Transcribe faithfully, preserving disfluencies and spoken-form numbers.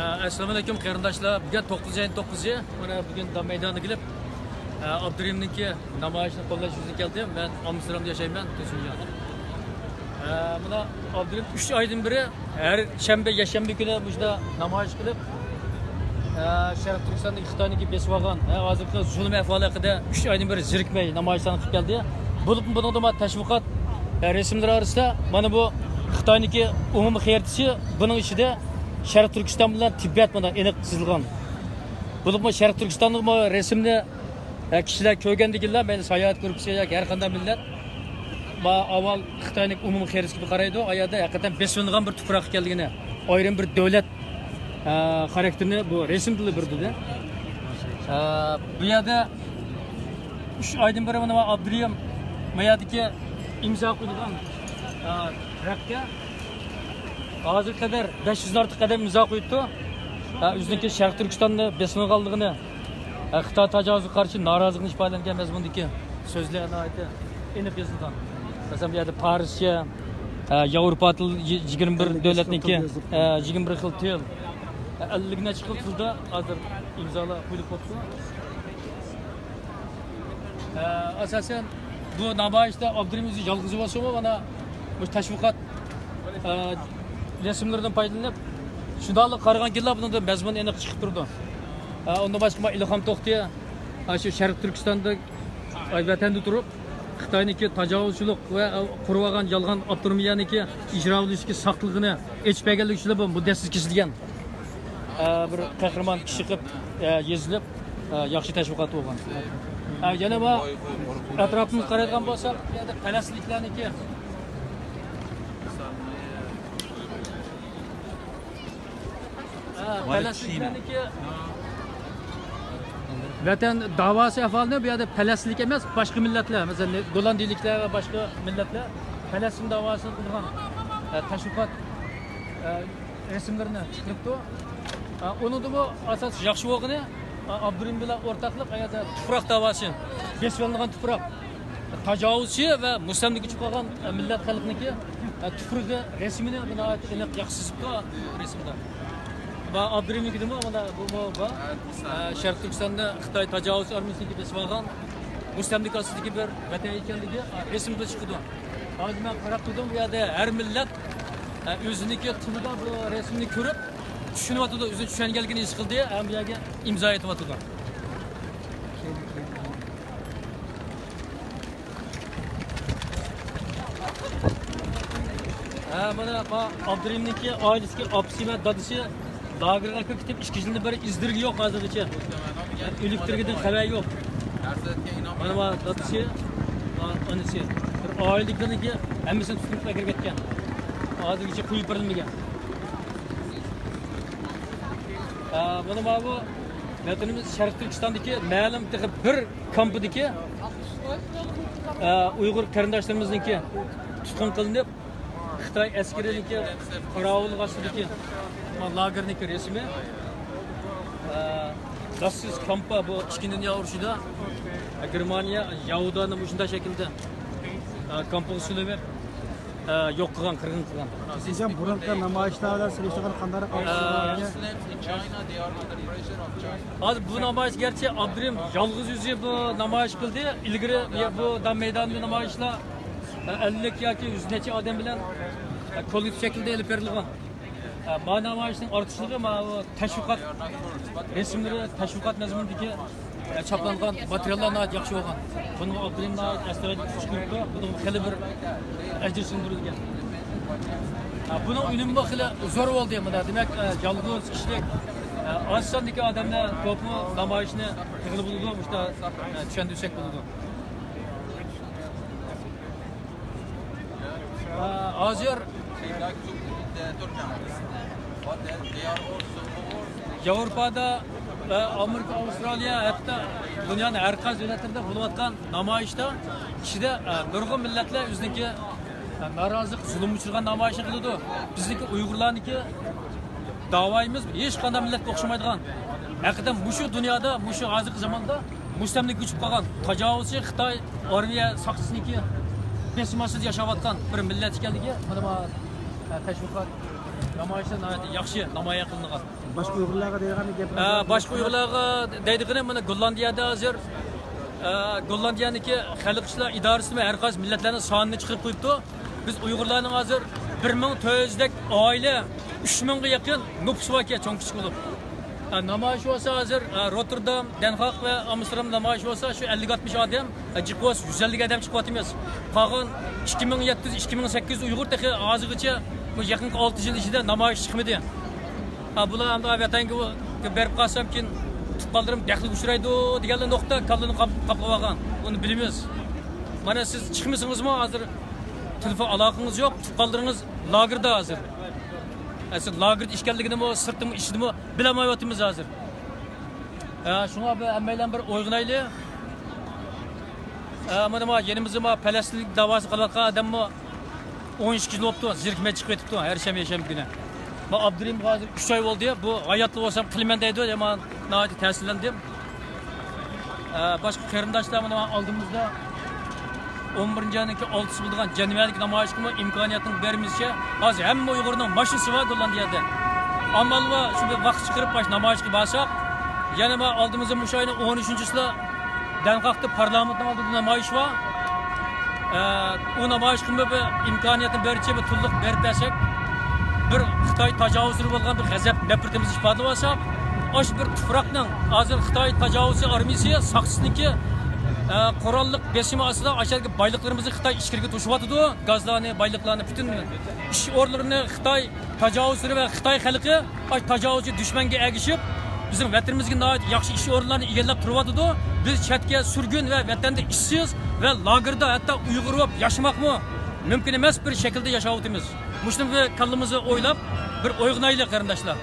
ئەسسالامۇئەلەيكۇم قېرىنداشلار، بۈگۈن توققۇزىنچى ئاينىڭ توققۇزى، مانا بۈگۈن دام مەيدانىغا كېلىپ، ئابدۇرېھىمنىڭكى نامايىشىنى قوللاش يۈزىسىدىن كەلدىم. مەن ئامستېردامدا ياشايمەن، تۆت شىنجاڭ. مانا ئابدۇرېھىم ئۈچ ئايدىن بېرى ھەر شەنبە، يەكشەنبە كۈنى مۇشۇدا نامايىش قىلىپ، شەرقىي تۈركىستاندىكى خىتاينىڭكى بېسىۋالغان ھازىرقى زۇلۇم ئەھۋالى ھەققىدە ئۈچ ئايدىن بېرى زېرىكمەي نامايىشلارنى قىلىپ كەلدى. بولۇپمۇ بۇنىڭدا مانا تەشۋىقات رەسىملىرى ئارىسىدا مانا بۇ خىتاينىڭكى ئومۇمىي خەرىتىسى، بۇنىڭ ئىچىدە شەرقىي تۈركىستان بىلەن تىبەت مانا ئېنىق چىزىلغان. بولۇپمۇ شەرقىي تۈركىستاننىڭ بۇ رەسىمنى، ئە، كىشىلەر كۆرگەندىن كېيىنلا، مەيلى ساياھەت گۇرۇپپىسى ياكى ھەر قانداق مىللەت، ما ئاۋۋال خىتاينىڭ ئومۇمىي خەرىتىسىگە قارايدۇ، ئا يەردە ھەقىقەتەن بېسىۋېلىنغان بىر تۇپراق ئىكەنلىكىنى، ئايرىم بىر دۆلەت، ئە، خاراكتېرىنى بۇ رەسىمدىلا بېرىدۇ. ئە، بۇ يەردە ئۈچ ئايدىن بېرى مانا ئابدۇرېھىم ما يەردىكى ئىمزا قويىدىغان، ئە، رەختكە ھازىرغا قەدەر بەش يۈزدىن ئارتۇق ئادەم ئىمزا قويۇپتۇ. ئە، ئۆزىنىڭكى شەرقىي تۈركىستاننى بېسىۋالغانلىقىنى، ئە، خىتاي تاجاۋۇزىغا قارشى نارازىلىقىنى ئىپادىلەنگەن مەزمۇندىكى سۆزلەر ناھايىتى ئېنىق يېزىلغان. مەسىلەن، بۇ يەردە پارسچە، ئە، ياۋروپا تىل، يىگىرمە بىر دۆلەتنىڭكى، ئە، يىگىرمە بىر خىل تىل، ئە، ئەللىك نەچچە خىل تىلدا ھازىر ئىمزالار قويۇلۇپ قاپتۇ. ئە، ئاساسەن بۇ نامايىشتا ئابدۇرېھىم ئۆزى يالغۇز بولسىمۇ، مانا مۇشۇ تەشۋىقات، ئە، رەسىملىرىدىن پايدىلىنىپ، شۇنداقلا قارىغانكىنلا بۇنىڭدا مەزمۇن ئېنىق چىقىپ تۇرىدۇ. ئە، ئۇندىن باشقا، مانا ئىلھام توختى، ئە، شۇ شەرقىي تۈركىستاندا، ئە، ۋەتەندە تۇرۇپ، خىتاينىڭكى تاجاۋۇزچىلىق ۋە، ئە، قۇرۇۋالغان يالغان ئاپتونومىيەنىڭكى ئىجرا بولۇشتىكى ساختىلىقىنى ئېچىپ بەرگەنلىكى ئۈچۈن بۇ مۇددەتسىز كېسىلگەن، ئە، بىر قەھرىمان كىشى قىلىپ، ئە، يېزىلىپ، ئە، ياخشى تەشۋىقات بولغان. ئە، يەنە بۇ ئەتراپىمىزغا قارايدىغان بولساق، بۇ يەردە پەلەستىنلىكلەرنىڭكى، ئە، پەلەستىنلىكلەرنىڭكى ۋەتەن داۋاسى ئەھۋالىنى بۇ يەردە پەلەستىنلىك ئەمەس، باشقا مىللەتلەر، مەسىلەن، گوللاندىيىلىكلەر ۋە باشقا مىللەتلەر پەلەستىن داۋاسىنى قىلغان، ئە، تەشۋىقات، ئە، رەسىملىرىنى چىقىرىپتۇ. ئە، ئۇنىڭدىمۇ ئاساسىي ياخشى بولغىنى، ئە، ئابدۇرېھىم بىلەن ئورتاقلىق، ئە، يەردە تۇپراق داۋاسى، بېسىۋېلىنغان تۇپراق، تاجاۋۇزچى ۋە مۇستەملىكىچى قىلغان، ئە، مىللەت خەلقنىڭكى، ئە، تۇپرىقى رەسىمىنى ناھايىتى ئېنىق ياخشى سىزىپتۇ رەسىمدە. ۋە ئابدۇرېھىمنىڭكىدىمۇ مانا بۇمۇ بار. ئە، شەرقىي تۈركىستاندا خىتاي تاجاۋۇزچى ئارمىيىسىنىڭكى بېسىۋالغان مۇستەملىكە ئاستىدىكى بىر ۋەتەن ئىكەنلىكى، ئە، رەسىمدە چىقىدۇ. ھازىر مەن قاراپ تۇردۇم، بۇ يەردە ھەر مىللەت، ئە، ئۆزىنىڭكى تىلىدا بۇ رەسىمنى كۆرۈپ چۈشىنىۋاتىدۇ، ئۆزىنى چۈشەنگەنلىكىنى ھېس قىلدى، ھەم بۇ يەرگە ئىمزا ئېتىۋاتىدۇ. ھە، مانا، ما-، ئابدۇرېھىمنىڭكى ئائىلىسىدىكى ئاپىسى ۋە دادىسى لاگېرغا كىرىپ كېتىپ، ئىككى يىلدىن بېرى ئىز دېرىكى يوق ھازىرغىچە. ئۆلۈكتۈرگىدىن خەۋەر يوق. مانا، ما دادىسى، ما ئانىسى. بىر ئائىلىدىكىلەرنىڭكى ھەممىسىنى تۇتۇپ ئەكىرىپ كەتكەن. ھازىرغىچە قويۇپ بېرىلمىگەن. ھە، مانا، ما بۇ ۋەتىنىمىز شەرقىي تۈركىستاندىكى مەلۇم تېخى بىر كامپىدىكى، ئە، ئۇيغۇر قېرىنداشلىرىمىزنىڭكى تۇتقۇن قىلىنىپ، خىتاي ئەسكىرىنىڭكى قاراۋۇللۇق ئاستىدىكى لاگېرنىڭكى رەسىمى. ئە، ناتسىست كامپا بۇ ئىككىنچى دۇنيا ئۇرۇشىدا، ئە، گېرمانىيە يەھۇدىيلارنى مۇشۇنداق شەكىلدە، ئە، كامپىغا سولىۋېتىپ، ئە، يوق قىلغان، قىرغىن قىلغان. سىزچە بۇرۇنقى نامايىشلار بىلەن سېلىشتۇرغاندا قانداقراق ئە، ئاۋاز چىقىدۇ؟ ھازىر بۇ نامايىش گەرچە ئابدۇرېھىم يالغۇز ئۆزى بۇ نامايىش قىلدى. ئىلگىرى بۇ دام مەيدانىدا نامايىشلار، ئە، ئەللىك ياكى يۈز نەچچە ئادەم بىلەن، ئە، كوللېكتىپ شەكىلدە ئېلىپ بېرىلغان. ئە، ما نامايىشنىڭ ئارتۇقچىلىقى ما بۇ تەشۋىقات رەسىملىرى، تەشۋىقات مەزمۇنىدىكى، ئە، چاپلانغان ماتېرىياللار ناھايىتى ياخشى بولغان. بۇنىڭغا ئابدۇرېھىم ناھايىتى ئەستايىدىل كۈچ قويۇپتۇ. بۇنىڭغا خېلى بىر ئەجىر سىڭدۈرۈلگەن. ئە، بۇنىڭ ئۈنۈمىمۇ خېلى زور بولدى. مانا، دېمەك، ئە، يالغۇز كىشىلىك، ئە، ئاز ساندىكى ئادەملەر بولۇپمۇ نامايىشنى قىلغىلى بولىدۇ، مۇشۇنداق، ئە، چۈشەندۈرسەك بولىدۇ. ئە، ھازىر ياۋروپادا، ئە، ئامېرىكا، ئاۋسترالىيە، ھەتتا دۇنيانىڭ ھەر قايسى دۆلەتلىرىدە بولۇۋاتقان نامايىشتا ئىچىدە، ئە، نۇرغۇن مىللەتلەر ئۆزىنىڭكى، ئە، نارازىلىق، زۇلۇمغا ئۇچرىغان نامايىشنى قىلىدۇ. بىزنىڭكى ئۇيغۇرلارنىڭكى داۋايىمىز ھېچقانداق مىللەتكە ئوخشىمايدىغان، ھەقىقەتەن مۇشۇ دۇنيادا، مۇشۇ ھازىرقى زاماندا مۇستەملىكە ئۇچۇپ قالغان تاجاۋۇزچى خىتاي ئارمىيە ساقچىسىنىڭكى بېسىم ئاستىدا ياشاۋاتقان بىر مىللەت ئىكەنلىكى، مانا، ما، تەشۋىقات نامايىشلار ناھايىتى ياخشى نامايان قىلىنغان. باشقا ئۇيغۇرلارغا دەيدىغان گەپ؟ ئە، باشقا ئۇيغۇرلارغا دەيدىغىنىم، مانا، گوللاندىيەدە ھازىر، ئە، گوللاندىيەنىڭكى خەلق ئىشلار ئىدارىسىمۇ ھەر قايسى مىللەتلەرنىڭ سانىنى چىقىرىپ قويۇپتۇ. بىز ئۇيغۇرلارنىڭ ھازىر بىر مىڭ تۆت يۈزدەك ئائىلە، ئۈچ مىڭغا يېقىن نوپۇس باركەن، چوڭ كىچىك بولۇپ. ئە، نامايىش بولسا ھازىر، ئە، روتېردام، دەنخاق ۋە ئامستېردام نامايىش بولسا شۇ ئەللىك ئاتمىش ئادەم، ئە، جىق بولسا يۈز ئەللىك ئادەم چىقىۋاتىمىز. قالغان ئىككى مىڭ يەتتە يۈز، ئىككى مىڭ سەككىز يۈز ئۇيغۇر تېخى ھازىرغىچە، بۇ يېقىنقى ئالتە يىل ئىچىدە نامايىش چىقمىدى. ھا، بۇلار ئەمدى ۋەتەنگە بېرىپ قالسام كېيىن تۇغقانلىرىم دەخلىگە ئۇچرايدۇ دېگەنلا نۇقتا كاللىنى قاپ-، قاپلاپ ئالغان. ئۇنى بىلىمىز. مانا سىز چىقمىسىڭىزمۇ ھازىر تېلېفون ئالاقىڭىز يوق، تۇغقانلىرىڭىز لاگېردا ھازىر. ئە، سىز لاگېردا ئىكەنلىكىنىمۇ، سىرتىمۇ، ئىچىدىمۇ بىلەلمەيۋاتىمىز ھازىر. ئە، شۇڭا بىر ھەممەيلەن بىر ئويغىنايلى. ئە، مانا ما يېنىمىزدا ما پەلەستىنلىك داۋاسى قىلىۋاتقان ئادەممۇ ئون ئىككى يىل بوپتۇ، زېرىكمەي چىقىپ كېتىپتۇ ھەر شەنبە، يەكشەنبە كۈنى. ما ئابدۇرېھىم ھازىر ئۈچ ئاي بولدى، بۇ ھاياتلىق بولسام قىلىمەن دەيدۇ، يامان ناھايىتى تەسىرلەندىم. ئە، باشقا قېرىنداشلار مانا ئالدىمىزدا ئون بىرىنچى ئاينىڭكى ئالتىسى بولىدىغان جەنۋەدىكى نامايىشقىمۇ ئىمكانىيەتنىڭ بەرمىسىچە، ھازىر ھەممە ئۇيغۇرنىڭ ماشىنىسى بار گوللاندىيەدە. ئامال بار شۇ بىر ۋاقىت چىقىرىپ، مانا شۇ نامايىشقا بارساق، يەنە مانا ئالدىمىزدا مۇشۇ ئاينىڭ ئون ئۈچىنچىسىلا دەنخاقتا پارلامېنتنىڭ ئالدىدا نامايىش بار. ئە، ئۇ نامايىشقىمۇ بىر ئىمكانىيەتنى بەرچە بىر تولۇق بېرىپ بەرسەك، بىر خىتاي تاجاۋۇزچىلىرى بولغان بىر غەزەپ، نەپرىتىمىزنى ئىپادىلىۋالساق، ئاشۇ بىر تۇپراقنىڭ ھازىر خىتاي تاجاۋۇزچى ئارمىيىسى، ساقچىسىنىڭكى، ئە، قوراللىق بېسىمى ئاستىدا ئاشۇ يەردىكى بايلىقلىرىمىزنى خىتاي ئىچكىرىگە توشۇۋاتىدۇ. گازلارنى، بايلىقلارنى، پۈتۈن ئىش ئورۇنلىرىنى خىتاي تاجاۋۇزچىلىرى ۋە خىتاي خەلقى ئاشۇ تاجاۋۇزچى دۈشمەنگە ئەگىشىپ، بىزنىڭ ۋەتىنىمىزگە ناھايىتى ياخشى ئىش ئورۇنلارنى ئىگىلەپ تۇرۇۋاتىدۇ. بىز چەتكە سۈرگۈن ۋە ۋەتەندە ئىشسىز ۋە لاگېردا ھەتتا ئۇيغۇر بولۇپ ياشىماقمۇ مۇمكىن ئەمەس بىر شەكىلدە ياشاۋاتىمىز. مۇشۇنى بىر كاللىمىزدا ئويلاپ، بىر ئويغىنايلى، قېرىنداشلار.